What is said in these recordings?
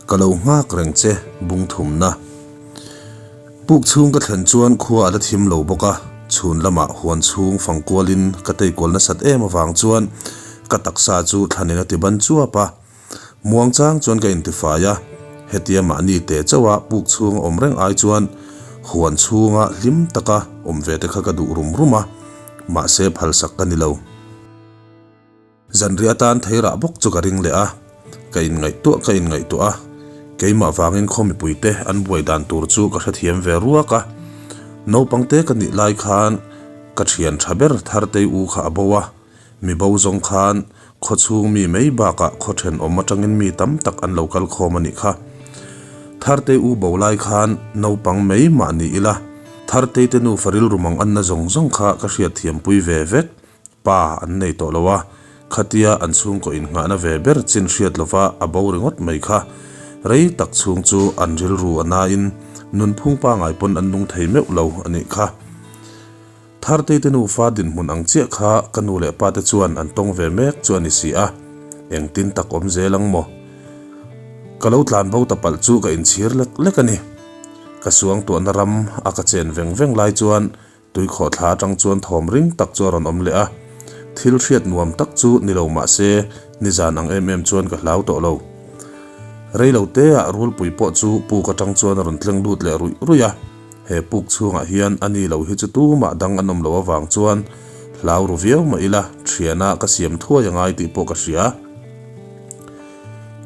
Ka lo nghak reng che bung thumna. Puk chhung ka thlen chuan khua a la thim lo bawk a, chhun lamah huan chhung fang kualin ka teikual nasat em avang chuan ka taksa chu thlanin a ti ban chuap a. Muang chang chuan ka intifai a, hetia mahni teh chauha puk chhunga awm reng ai chuan huan chhunga hlim taka awm ve te kha ka duh rum rum a, mahse phalsak ka ni lo. Zanriah atan theirah bawk chu ka ring leh a, ka inngaihtuah ka inngaihtuah a, keimah vangin khaw mipuite an buai dan tur chu ka hrethiam ve ruak a. Naupangte ka nih lai khan ka thian tha ber Thartei u kha a bo a, mi bo zawng khan khaw chhung mi mai bakah khaw thenawm atangin mi tam tak an lo kal khawm a nih kha. Thartei u bo lai khan naupang mai mah ni ila, Thartei te nufa rilru mang anna zawng zawng kha ka hriatthiampui ve vek. Pa an nei tawh lo a, khatia an chhungkaw innghahna ve ber chin hriat lova a bo ringawt mai kha. Rei tak chhung chu an rilru a nain nunphung pangai pawn an nung thei meuh lo a nih kha. Thartei te nufa dinhmun ang chiah kha ka nu leh pa te chuan an tawng ve mek chu a ni si a, engtin tak awm zel ang maw? Ka lo tlan bo ta palh chu ka inchhir lek lek a ni. Ka suangtuahna ram a ka chen veng veng lai chuan Tuikhawh thla atang chuan thawm ring tak chu a rawn awm leh a, thil hriat nuam tak chu ni lo mah se nizan ang em em chuan ka hlau tawh lo. Rei lo te ah rulpui pawh chu puk atang chuan a rawn tleng lut leh ruih ruih a, he puk chhungah hian a ni lo hi chu tumah dang an awm lo avang chuan hlau ru viau mah ila thiana ka siam thuai a ngai tih pawh ka hria.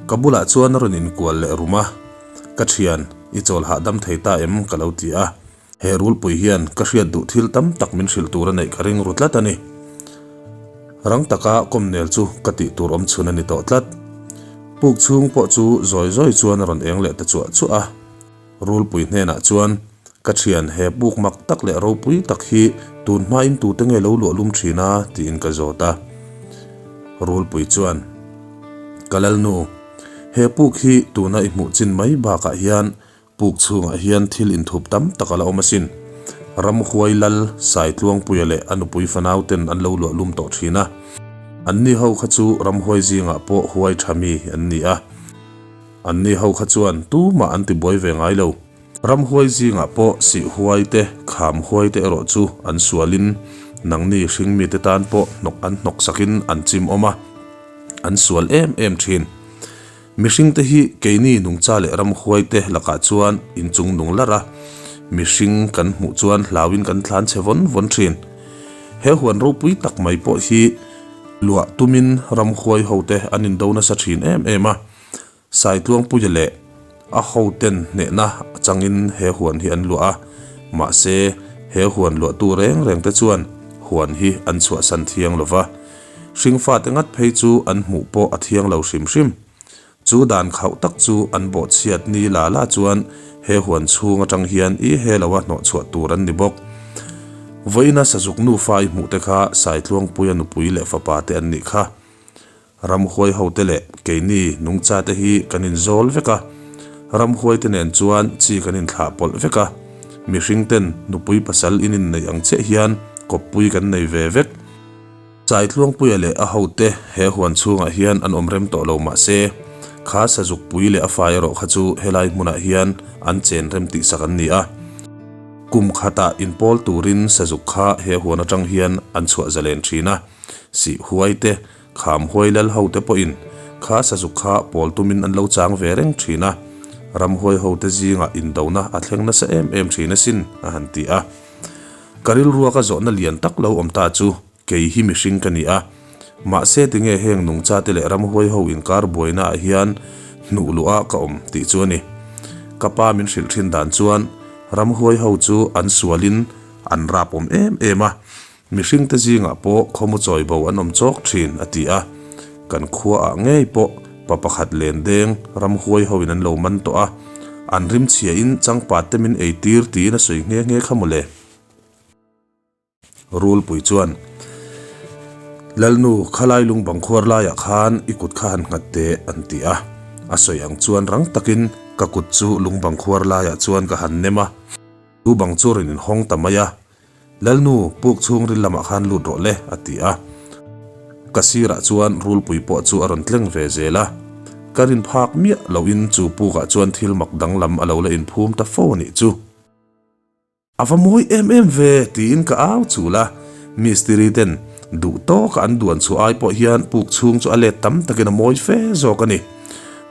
Ka bulah chuan a rawn inkual leh rum a, Ka thian, i chawl hahdam thei ta em? ka lo ti a. He rulpui hian ka hriat duh thil tam tak min hrilh tur a neih ka ring ru tlat a ni. Rang taka kawmnel chu ka tih tur awm chhun a ni tawh tlat. Puk chhung pawh chu zawi zawi chuan a rawn eng leh ta chuah chuah a. Rulpui hnenah chuan, Ka thian, he puk mak tak leh ropui tak hi tun hmain tute nge lo luah lum thin a? tiin ka zawt a. Rulpui chuan, Ka lalnu, he puk hi tuna i hmuh chin mai bakah hian Puk chhungah hian thil inthup tam tak a la awm asin. Ramhuai lal Saitluangpuia leh a nupui fanau ten an lo luah lum tawh thin a. Anni ho kha chu ramhuai zingah pawh huai tha mi an ni a. Anni ho kha chuan tumah an ti buai ve ngai lo. Ramhuai zingah pawh sih huai te, kham huai te erawh chu an sualin nangni hringmi te tan pawh hnawk an hnawk sakin an chim awm a, an sual em em thin. Mihringte hi keini nungcha leh ramhuaite lakah chuan inchung nung larh a, mihring kan hmuh chuan hlauin kan thlan chhe vawn vawn thin. He huan ropui tak mai pawh hi luah tumin ramhuai hote an indo nasa thin em em a, Saitluangpuia leh a hoten hnehna changin he huan hi an luah a, mahse he huan luahtu reng rengte chuan huan hi an chhuahsan thiang lova. Hringfate ngat phei chu an hmuh pawh a thiang lo hrim hrim. Chu dan khauh tak chu an bawhchhiat ni la la chuan he huan chhung atang hian i he loa hnawhchhuah tur an ni bawk. Vawiina sazuk nufa i hmuh te kha Saitluangpuia nupui leh fapa te an nih kha. Ramhuai hote leh keini nungcha te hi kan inzawl vek a, ramhuai te nen chuan chi kan inthlah pawlh vek a, mihring ten nupui pasal in inneih ang chiah hian kawppui kan nei ve vek. Saitluangpuia leh a hote he huan chhungah hian an awm rem tawh lo mah se, kha sazukpui leh a fa erawh kha chu helai hmunah hian an chen rem tihsak an ni a. Kum khatah inpawl turin sazuk kha he huan atang hian an chhuah zalen thin a. Sih huai te, kham huai lal ho te pawhin kha sazuk kha pawl tumin an lo chang ve reng thin a, ramhuai ho te zingah indona a thleng nasa em em thin asin, a han ti a. Ka rilrua ka zawhna lian tak lo awm ta chu kei hi mihring ka ni a, mahse tinge heng nungcha te leh ramhuai ho inkar buaina ah hian hnuh luh ah ka awm tih chu a ni. Ka pa min hrilh thin dan chuan ramhuai ho chu an sualin an rap awm em em a, Mihringte zingah pawh khawmu chawi bo an awm chawk thin, a ti a. Kan khuaah ngei pawh pa pakhat len deng ramhuai hoin an lo man tawh a, an rimchhiain changpat te min eitir tiin a sawi nghe nghe kha mawle. Rulpui chuan, Lalnu, khalai lung bang khuar laiah khan i kut kha han nghat teh, an ti a. A sawi ang chuan rang takin ka kut chu lung bang khuar laiah chuan ka han nem a. Chu bang chu rawn inhawng ta mai a, Lalnu, puk chhungril lamah khan lut rawh le, a ti a. Ka sirah chuan rulpui pawh chu a rawn tleng ve zel a. Ka rin phak miah lohin chu pukah chuan thil mak danglam a lo la inphum ta fo a nih chu. A va mawi em em ve tiin ka au chul a, mistiri ten duh tawka an duan chhuah ai pawh hian puk chhung chu a let tam takin a mawi fe zawk a ni.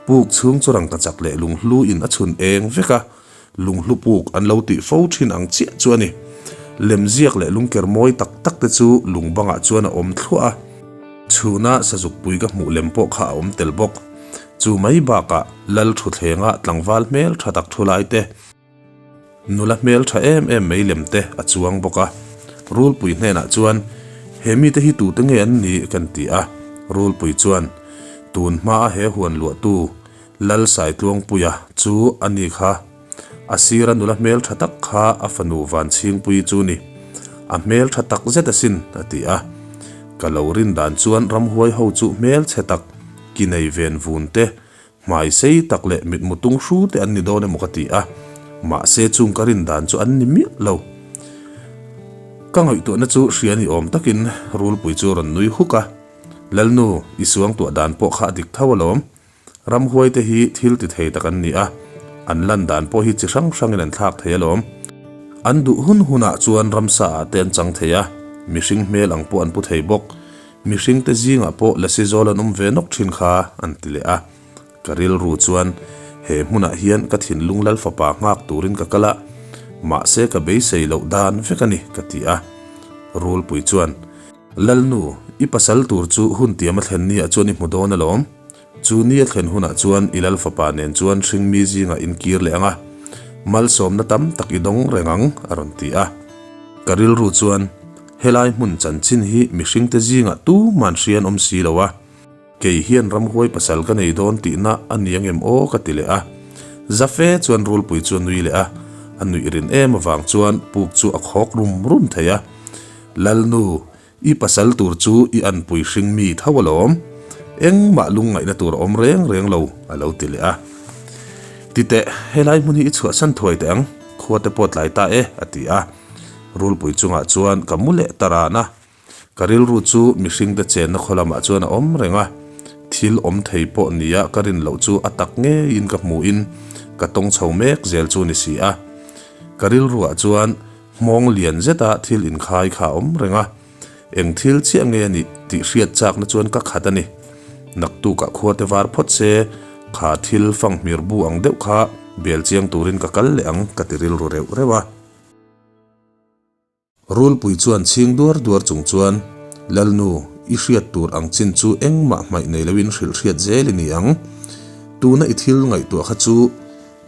Puk chhung chu rangkachak leh lunghlu in a chhun eng vek a, lunghlu puk an lo tih fo thin ang chiah chu a ni. Lemziak leh lungker mawi tak tak te chu lung bangah chuan a awm thluah a, chhuna sazukpui ka hmuh lem pawh kha a awm tel bawk. Chu mai bakah lal thuthlenga tlangval hmel tha tak thu lai te, Nula hmel tha em em mai lem te a chuang bawk a. Rulpui hnenah chuan, He mite hi tute nge an nih? kan ti a. Rulpui chuan, Tun hmaa he huan luahtu Lal Saitluangpuia chu a ni kha. A sira nula hmel tha tak kha a fanu Vanchhingpui chu ni. A hmel tha tak zet asin, a ti a. Ka lo rin dan chuan ramhuai ho chu hmel chhe tak, ki nei ven vun te, Hmai sei tak leh mitmu tung hru te an ni dawn emaw ka ti a, mahse chung ka rin dan chu an ni miah lo. Ka ngaihtuahna chu hria ni awm takin Rulpui chu a rawn nui huk a, Lalnu, i suangtuah dan pawh kha a dik tho alawm. Ramhuai te hi thil ti thei tak an ni a, an lan dan pawh hi chi hrang hrangin an thlak thei alawm. An duh hun hunah chuan ramsa ah te an chang thei a, mihring hmel ang pawh an pu thei bawk. Mihringte zingah pawh lasi zawl an awm ve nawk thin kha an ti leh a. Ka rilru chuan he hmunah hian ka thinlung lal fapa nghak turin ka kal a, mahse ka beisei loh dan vek a ni ka ti a. Rulpui chuan, Lalnu, i pasal tur chu hun tiam a thlen ni ah chuan i hmu dawn alawm. Chu ni a thlen hunah chuan i lal fapa nen chuan hringmi zingah in kir leh ang a, malsawmna tam tak i dawng reng ang a rawn ti a. Ka rilru chuan, Helai hmun chanchin hi mihringte zingah tuman hria an awm si lo a, kei hian ramhuai pasal ka nei dawn tihna a ni angem aw ka ti leh a. Zafe chuan rulpui chu a nui leh a, a nuih rin em avang chuan puk chu a khawk rum rum thei a. Lalnu, i pasal tur chu i anpui hring mi tho alawm, engmah lungngaihna tur a awm reng reng lo a lo ti leh a. Titeh, helai hmun hi i chhuahsan thuai teh ang, khua te pawh tlai ta e a ti a. Rulpui chungah chuan ka mu leh ta ran a, ka rilru chu mihringte chenna khaw lamah chuan a awm reng a, thil awm thei pawh nia ka rin loh chu a tak ngeiin ka hmuhin ka tawng chho mek zel chu ni si a. Ka rilruah chuan hmawng lian zeta thil inkhai kha a awm reng a, eng thil chiah nge a nih tih hriat chakna chuan ka khat a ni. Naktukah khua te var phawt se, kha thil fanghmir bu ang deuh kha bel chiang turin ka kal leh ang ka ti rilru reuh reuh a. Rulpui chuan chhing duar duar chung chuan, Lalnu, i hriat tur ang chin chu engmah hmaih nei loin hrilh hriat zel i ni ang. Tuna i thil ngaihtuah kha chu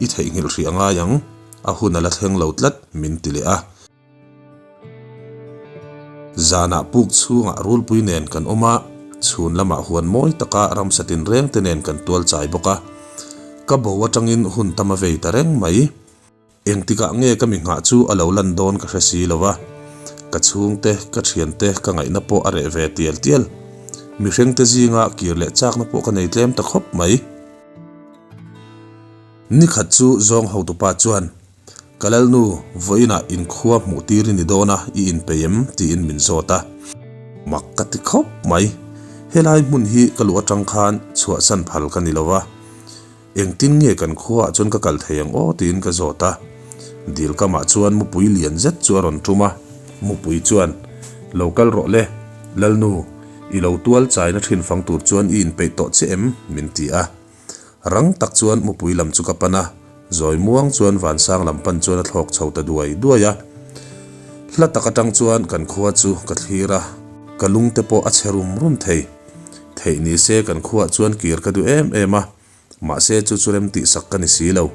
i theihnghilh hrih a ngai ang, a hun a la thleng lo tlat, min ti leh a. Zanah puk chhungah rulpui nen kan awm a, chhun lamah huan mawi taka ramsa tinreng te nen kan tual chai bawk a. Ka bo atangin hun tam a vei ta reng mai. Engtikah nge ka mi nghah chu a lo lan dawn ka hre si lo a, ka chhungte, ka thiante ka ngaihna pawh a reh ve tial tial. Mihringte zinga kir leh chakna pawh ka nei tlem ta khawp mai. Nikhat chu zawng hotupa chuan, Ka lalnu, vawiinah inkhua hmuh tir i ni dawn a, i inpeih em? tiin min zawt a. Mak ka ti khawp mai. Helai hmun hi ka luh atang khan chhuahsan phal ka ni lo a. Engtin nge kan khuaah chuan ka kal thei ang aw tiin ka zawt a. Dil kamah chuan mupui lian zet chu a rawn tum a. Mupui chuan, Lo kal rawh le, Lalnu, i lo tual chaina thin fang tur chuan i inpeih tawh che em? min ti a. Rang tak chuan mupui lam chu ka pan a, zawi muang chuan vansang lam pan chuan a thlawk chho ta duai duai a. Hla tak atang chuan kan khua chu ka thlir a, ka lungte pawh a chhe rum rum thei. Theih ni se kan khuaah chuan kir ka duh em em a, mahse chu chu rem tih sak ka ni si lo.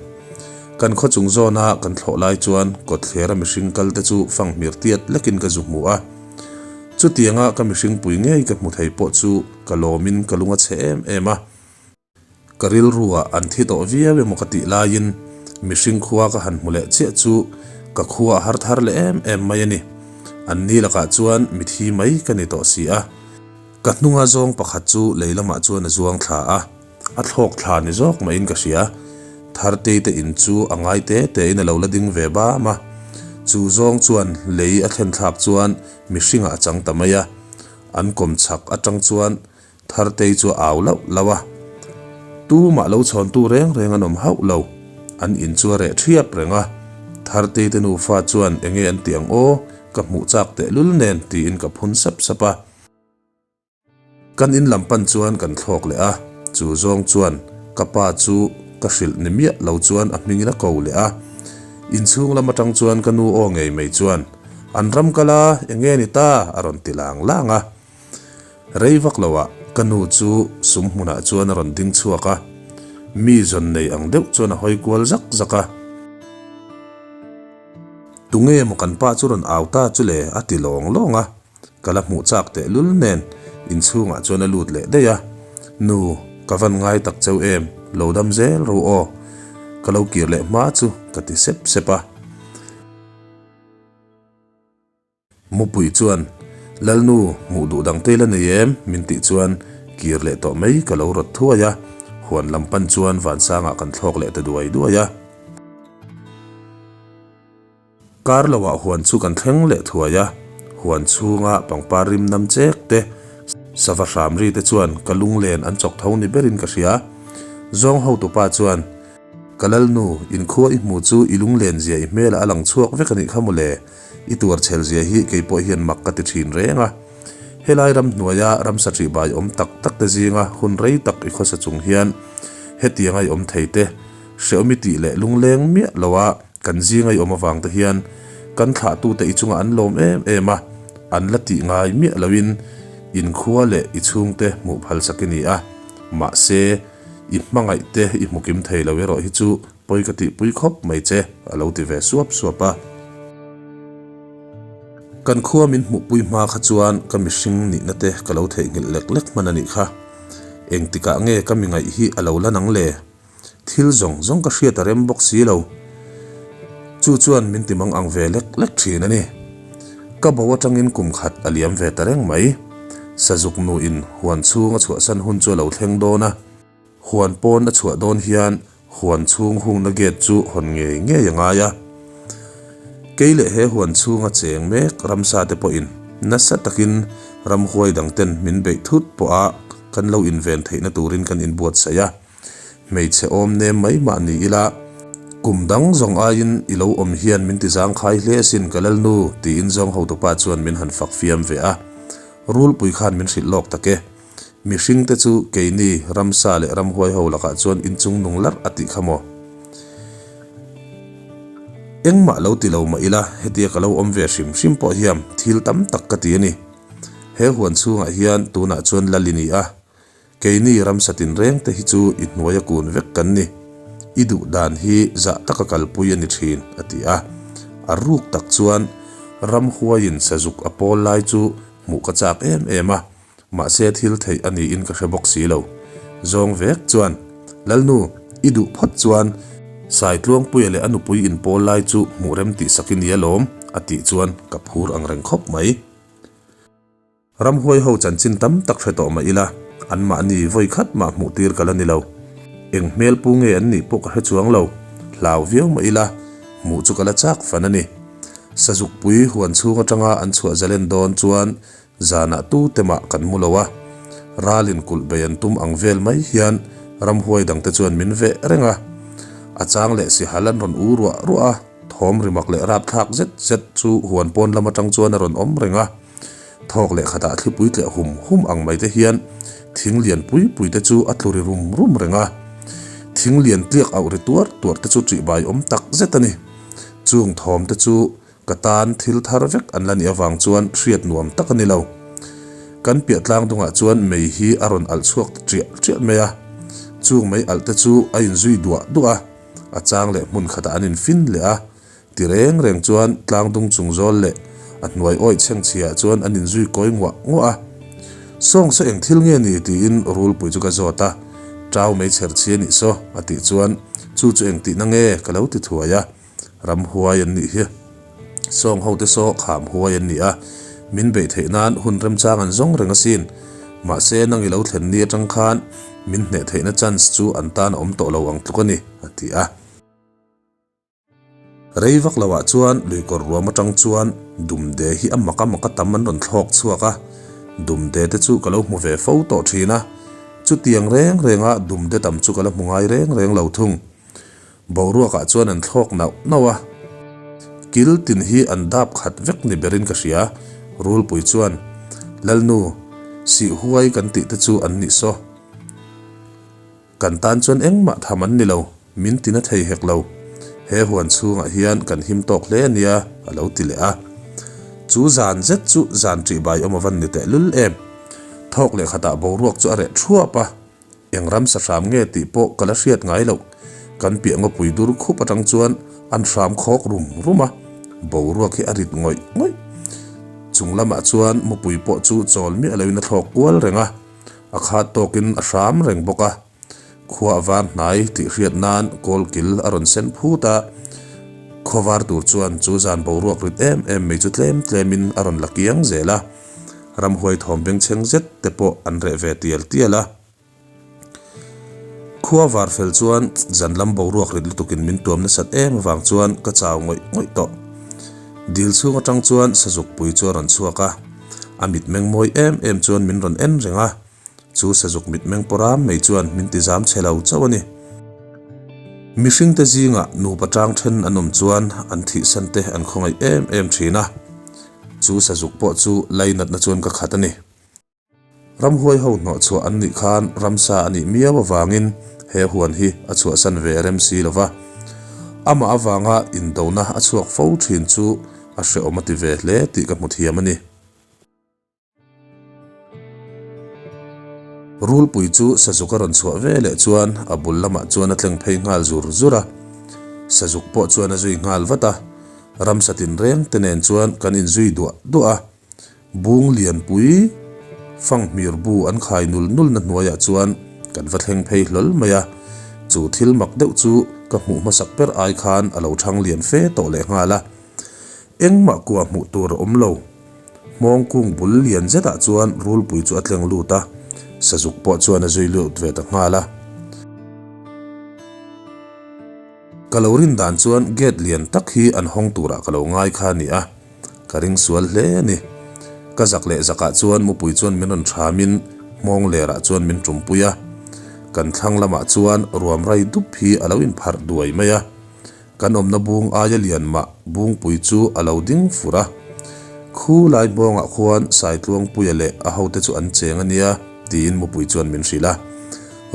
Kan khaw chung zawna kan thlawh lai chuan kawtthlera mihring kal te chu fanghmir tiat lekin ka zu hmu a. Chutianga ka mihring pui ngei ka hmu thei pawh chu ka lawmin ka lung a chhe em em a. Ka rilruah an thi tawh viau emaw ka tih laiin mihring khua ka han hmu leh chiah chu ka khua a har thar leh em em mai a ni. An ni lakah chuan mithi mai ka ni tawh si a. Ka hnunga zawng pakhat chu lei lamah chuan a zuang thla a, a thlawk thla ni zawk maiin ka hria. Thartei te in chu a ngai te tein a lo la ding ve bam a. Chu zawng chuan lei a thlen thlak chuan mihringah a chang ta mai a. An kawm chhak atang chuan Thartei chu a au lauh lauh a. Tumah lo chhawntu reng reng an awm hauh lo. An in chu a reh ṭhiap reng a. Thartei te nufa chuan enge an ti ang aw, ka hmuh chak tehlul nen tiin ka phun sap sap a. Kan in lam pan chuan kan thlawk leh a, chu zawng chuan ka pa chu ka hrilh ni miah lo chuan a hmingin a ko leh a. Inchhung lam atang chuan ka nu aw ngei mai chuan, An ram kal a, enge ni ta? a rawn ti lang lang a. Rei vak lo ah ka nu chu sum hmunah chuan a rawn ding chhuak a, mi zawn nei ang deuh chuan a hawi kual zak zak a. Tunge maw kan pa chu rawn au ta chu le? a ti lawng lawng a. Ka la hmuh chak teh lul nen inchhungah chuan a lut leh daih a, Nu, ka van ngai tak cheu em, lo dam zel ro aw, ka lo kir leh hma chu ka ti sep sep a. Mupui chuan, Lalnu, hmuh duh dang te la nei em? min tih chuan kir leh tawh mai ka lo rawt thuai a, huan lam pan chuan vansangah kan thlawk leh ta duai duai a. Kar loah huan chu kan thleng leh thuai a, huan chhunga pangpar rim nam chek te, sava hram ri te chuan ka lunglen an chawk tho ni berin ka hria. Zawng hotupa chuan, Ka lalnu, inkhua i hmu chu i lunglen zia i hmelah a lang chhuak vek a nih kha mawle, i tuar chhel zia hi kei pawh hian mak ka ti thin reng a. Helai ramhnuaia ramsa ṭihbai awm tak tak te zinga hun rei tak i khawsa chung hian hetianga i awm thei te, hreawm i tih leh lungleng miah loa Kan zinga i awm avang te hian kan thlahtute i chungah an lawm em em a, an la tih ngai miah loin inkhua leh i chhungte hmuh phalsak i ni a, mahse i hmangaih te i hmu kim thei lo erawh hi chu pawi ka tihpui khawp mai che a lo ti ve suap suap a. Kan khua min hmuhpui hma kha chuan ka mihring nihna te ka lo theihnghilh lek lek hman a nih kha. Engtikah nge ka mi ngaih hi a lo la nang le? Thil zawng zawng ka hriat a rem bawk si lo. Chu chuan min ti mang ang ve lek lek thin a ni. Ka bo atangin kum khat a liam ve ta reng mai. Sazuk nuin huan chhung a chhuahsan hun chu a lo thleng dawn a. Huan pawn a chhuah dawn hian huan chhung hungna gate chu hawn ngei ngei a ngai a. Kei leh he huan chhunga cheng mek ramsa te pawhin nasa takin ramhuai dangten min beih thut pawha kan lo inven theihna turin kan inbuatsaih a. Hmeichhe awm nem mai mah ni ila, kum dang zawng aiin i lo awm hian min ti zangkhai hle asin ka lalnu, tiin zawng hotupa chuan min han fak fiam ve a. Rulpui khan min hrilh lawk tak e. Mihring te chu keini ramsa leh ramhuai ho lakah chuan inchung nung larh a tih kha maw? Engmah lo ti lo mah ila, hetia ka lo awm ve hrim hrim pawh hiam thil tam tak ka ti a ni. He huan chhungah hian tunah chuan lal i ni a, Keini ramsa tinreng te hi chu i hnuaia kun vek kan ni. I duh dan hi zah taka kalpui a ni thin, a ti a. A ruk tak chuan ramhuaiin sazuk a pawl lai chu hmuh ka chak em em a, mahse thil theih a niin ka hre bawk si lo. Zawng vek chuan, Lalnu, i duh phawt chuan Saitluangpuia leh a nupui inpawl lai chu hmuh rem tih sak i ni alawm, a tih chuan ka phur angreng khawp mai. Ramhuai ho chanchin tam tak hre tawh mah ila, anmahni vawi khat mah hmuh tir ka la ni lo. Eng hmel pu nge an nih pawh ka hre chuang lo, hlau viau mah ila, hmuh chu ka la chak fan a ni. Sazukpui huan chhung atanga an chhuah zalen dawn chuan zanah tu te mah kan mu lo a, ralin kulh bei an tum ang vel mai hian ramhuai dangte chuan min veh reng a. A chang leh sihal an rawn u ruah ruah a, thawm rimak leh rapthlak zet zet chu huan pawn lam atang chuan a rawn awm reng a. Thawk leh khatah thlipui tleh hum hum ang mai te hian thing lian pui pui te chu a tlu ri rum rum reng a. Thing lian tliak auh ri tuar tuar te chu ṭihbai awm tak zet a ni. Chung thawm te chu ka tan thil thar vek an la nih avang chuan hriat nuam tak a ni lo. Kan piah tlang dungah chuan mei hi a rawn alh chhuak ta ṭiah ṭiah mai a. Chung mei alh te chu a inzui duah duah a, a chang leh hmun khatah an infin leh a. Ti reng reng chuan tlangdung chung zawl leh a hnuai awih chhengchhiah chuan an inzui kawi nguah nguah a. Sawng saw eng thil nge ni tiin rulpui chu ka zawt a, Ṭau mei chher chi a nih saw a tih chuan chu chu eng tihna nge ka lo ti thuai a, ramhuai an nih hi. Sawng hote saw kham huai an ni a, min beih theih nan hun remchang an zawng reng asin. Mahse nang i lo thlen ni atang khan min hneh theihna chance chu an tan a awm tawh lo ang tluk a ni a ti a. Rei vak loah chuan luikawr ruam atang chuan dumde hi a mak a mak a tam an rawn thlawk chhuak a, dumde te chu ka lo hmu ve fo tawh thin a. Chutiang reng renga dumde tam chu ka la hmu ngai reng reng lo thung. Boruakah chuan an thlawk nauh nauh a. Kil tin hi an dap khat vek ni berin ka hria. Rulpui chuan, Lalnu, sih huai kan tih te chu an nih saw. Kan tan chuan engmah tham an ni lo, min ti na thei hek lo. He huan chhungah hian kan him tawk hle a nia, a lo ti leh a. Chu zan zet chu zan ṭih bai awm avan ni tehlul em. Thawk leh khatah boruak chu a reh ṭhuap a. Eng ramsa hram nge tih pawh ka la hriat ngai loh. Kan piah ngawpui dur khup atang chuan an hram khawk rum rum a, boruak hi a rit ngawih ngawih. Chung lamah chuan mupui pawh chu chawl miah loin a thlawk kual reng a, a khat tawkin a hram reng bawk a. Khua a var hnai tih hriat nan kawlkil a rawn sen phut a, khaw var tur chuan chu zan boruak rit em em mai chu tlem tlemin a rawn la kiang zel a. Ramhuai thawm bengchheng zet te pawh an reh ve tial tial a. Khua var fel chuan zan lam boruak rit lutukin min tuam nasat em avang chuan ka chau ngawih ngawih tawh. Dil chhung atang chuan sazuk pui chu a rawn chhuak a, a mitmeng mawi em em chuan min rawn en reng a, chu sazuk mitmeng pawram mai chuan min ti zam chhe lo chauh a ni. Mihringte zingah nupa tang then an awm chuan an thihsan te an khawngaih em em thin a. Chu sazuk pawh chu lainatna chuan ka khat a ni. Ramhuai ho hnawhchhuah an nih khan ramsa a nih miau avangin he huan hi a chhuahsan ve rem si lo va. Amah avanga indona a chhuak fo thin chu a hrehawm a ti ve hle tih ka hmu thiam a ni. Rulpui chu sazuk a rawn chhuah ve leh chuan a bul lamah chuan a tleng phei nghal zur zur a. Sazuk pawh chuan a zui nghal vat a. Ramsa tinreng te nen chuan kan inzui duah duah a. Bung lianpui fanghmir bu an khai nul nul na hnuaiah chuan kan va thleng phei hlawl mai a. Chu thil mak deuh chu ka hmuh hmasak ber ai khan a lo thang lian fe tawh leh nghal a. Engmah kua hmuh tur a awm lo. Hmawng kung bul lian zetah chuan rulpui chu a tleng lut a, sazuk pawh chuan a zui lut ve ta nghal a. Ka lo rin dan chuan gate lian tak hi an hawng turah ka lo ngai kha a ni a, ka ring sual hle a ni. Ka zak leh zakah chuan mupui chuan min rawn thamin hmawng lerah chuan min tumpui a. Kan thlang lamah chuan ruam rai dup hi a lo inpharh duai mai a. Kan awmna bung aia lian mah Bungpui chu a lo ding fur a. Khu lai hmawngah khuan Saitluangpuia leh a hote chu an cheng a nia, tiin mupui chuan min hrilh a.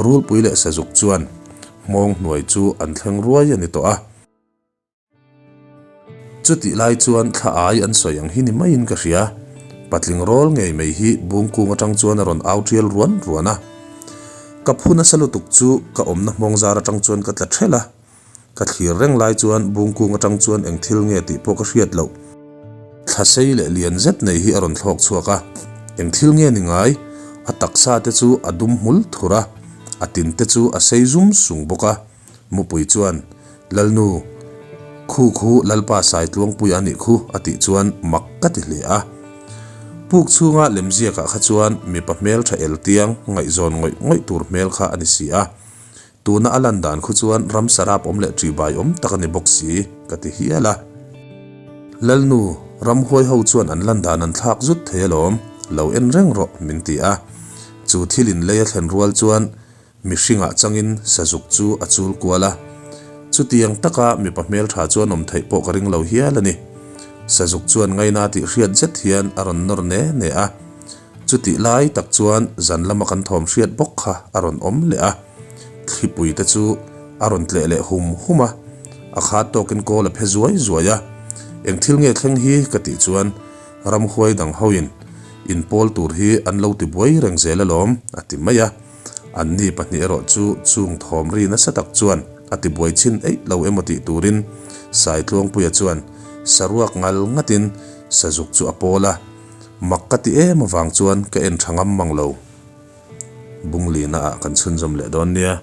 Rulpui leh Sazuk chuan hmawng hnuai chu an thleng ruai a ni tawh a. Chutih lai chuan thla ai an sawi ang hi ni maiin ka hria. Patling rawl ngei mai hi Bungkung atang chuan a rawn au tial ruan ruan a. Ka phu nasa lutuk chu ka awmna hmawng zar atang chuan ka tla thelh a. Ka thlir reng lai chuan bungkung atang chuan eng thil nge tih pawh ka hriat loh. Thla sei leh lian zet nei hi a rawn thlawk chhuak a, eng thil nge ni ngai? A taksa te chu a dum hmul thur a, a tin te chu a sei zum sung bawk a. Mupui chuan, Lalnu, khu khu Lalpa Saitluangpui a nih khu a tih chuan mak ka ti hle a. Puk chhunga lemziakah kha chuan mipa hmeltha eltiang ngaihzawn ngawih ngawih tur hmel kha a ni si a. Tuna a lan dan khu chuan ramsa rap awm leh ṭihbai awm tak a ni bawk si, ka ti hial a. Lalnu, ramhuai ho chuan an lan dan an thlak zut thei alawm, lo en reng rawh, min ti a. Chu thil in lei a thlen rual chuan mihringah changin sazuk chu a chul kual a. Chutiang taka mipa hmelṭha chuan awm theih pawh ka ring lo hial a ni. Sazuk chuan ngaina tih hriat zet hian a rawn nawr ne ne a. Chutih lai tak chuan zan lama kan thawm hriat bawk kha a rawn awm leh a, thlipui te chu a rawn tleh leh hum hum a, a khat tawkin kawl a phe zuai zuai a. Eng thil nge thleng hi ka tih chuan ramhuai dang hoin inpawl tur hi an lo ti buai reng zel alawm a ti mai a. Anni pahnih erawh chu chung thawm ri nasa tak chuan a ti buai chhin eih lo emaw tih turin Saitluangpuia chuan saruak ngal ngatin sazuk chu a pawl a. Mak ka ti em avang chuan ka en tha ngam mang lo. Bunglina ah kan chhunzawm leh dawn nia.